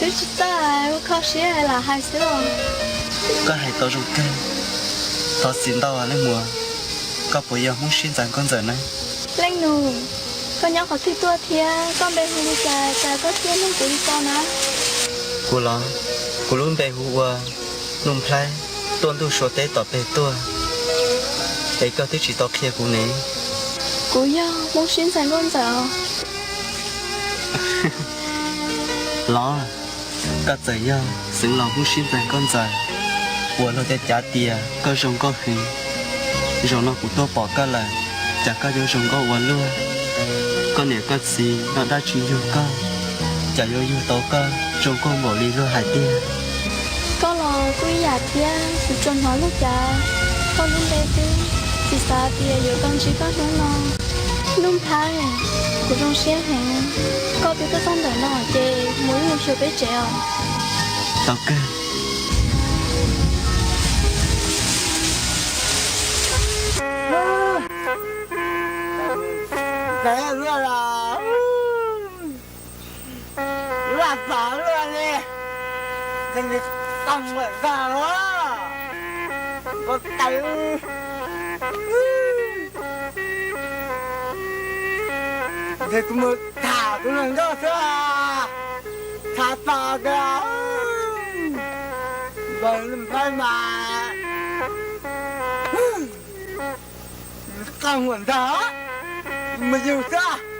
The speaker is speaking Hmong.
Twb tsis txawj, ua kho siab lam hais xwb os. Koj hais tau zoo kawg. Thov txim ntau leej muam, koj puas yog Hmoob Sib Ntxaig Nkauj Ntxawm na? Leej nus, koj nyob qhov twg tuaj thiab koj npe hu li cas cas koj thiaj nug kuv li ko na? Kuv los, kuv lub npe hu ua Nuj Nplhaib, tuaj ntuj sua teb tom peg tuaj, es koj twb tsis tau qhia kuv ne. Kuv yog Hmoob Sib Ntxaig Nkauj Ntxawm. Los, koj txawm yog xeev laus Hmoob Sib Ntxaig Nkauj Ntxawm uas luag cav cav tias koj zoo nkauj heev, zaum no kuv tuaj pom koj lawm, cas koj yuav zoo nkauj ua luaj. Koj niam koj txiv noj dab tsi yug koj, cas yuav yug tau koj zoo nkauj npaum li luag hais tiag. Koj los kuj ib yam thiab, kuv tsuas hnov luag cav koj lub npe xwb, tsis xav tias yuav tau ntsib koj hnub no. Nuj Nplhaib, kuv zoo siab heev, koj twb tuaj txog ntawm no ces mus wb mus xyuas peb tsev os. Tau kawg. Vaj pam luaj li, nws qas muam ntag los, npau taws. Ntshe kuv mus tham tus hluas nkauj xwb, tham tos tias npawg Nuj Nplhaib mas qas muam ntag, mus yug xwb.